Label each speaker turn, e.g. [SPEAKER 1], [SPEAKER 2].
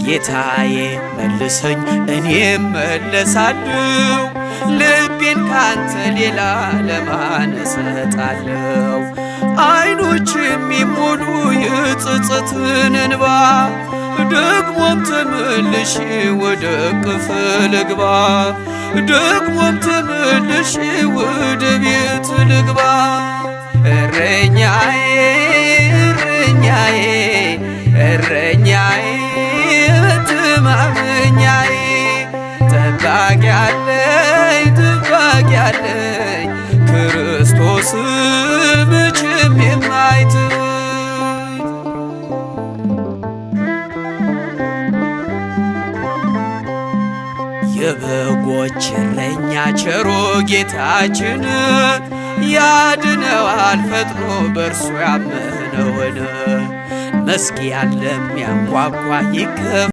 [SPEAKER 1] ጌታዬ መልሰኝ እኔም መለሳለሁ፣ ልቤን ካንተ ሌላ ለማን እሰጣለሁ? አይኖች የሚሞሉ የጸጸትን እንባ፣ ደግሞም ተመልሼ ወደ እቅፍ ልግባ፣ ደግሞም ተመልሼ ወደ ቤት ልግባ። እረኛዬ፣ እረኛዬ፣ እረኛዬ፣ መተማመኛዬ፣ ጠባቂ አለኝ፣ ጠባቂ አለኝ፣ ክርስቶስ መቼም የማይተወኝ። የበጎች እረኛ ቸሩ ጌታችን ያድነዋል ፈጥኖ በእርሱ ያመነውን። መዝጊያን ለሚያንኳኳ ይከፈታል።